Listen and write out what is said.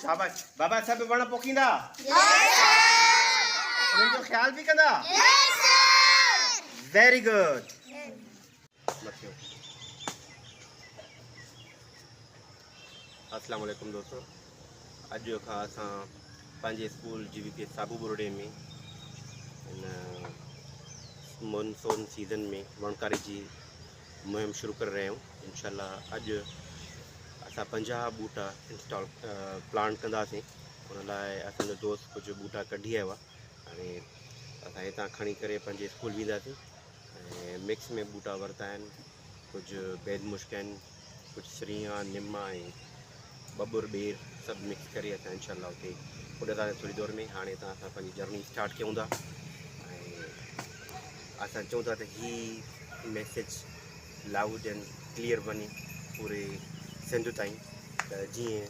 شاباش بابا سڀ وڻ پوکيندا؟ انهن جو خيال به ڪندا؟ Very good. مٿيون. اسلام عليڪم دوستو اڄ کان اسان پنهنجي اسڪول جي وي پي صابو ٻرڙي ۾ هن مونسون سيزن ۾ وڻڪاري جي مهم شروع ڪري رهيا آهيون انشاء الله اڄ اسان 50 ٻوٽا انسٽال پلانٽ ڪنداسين ان لاء اسانجو دوست ڪجهه ٻوٽا ڪڍي آيو آهي هاڻي اسان هتان کڻي ڪري پنهنجي اسڪول وينداسين ۽ مڪس ۾ ٻوٽا ورتا آهن ڪجهه بيد مشڪ آهن ڪجهه سرينهان نم ۽ ٻٻر ٻير سڀ مڪس ڪري اسان انشاء الله اتي پڏنداسين ٿوري دور ۾ هاڻي هتان اسان پنهنجي جرني اسٽارٽ ڪيون ٿا ۽ اسان چئون ٿا ته هي ميسيج لائوڊ اينڊ ڪليئر وڃي پوري سنڌ تائين ته جيئن.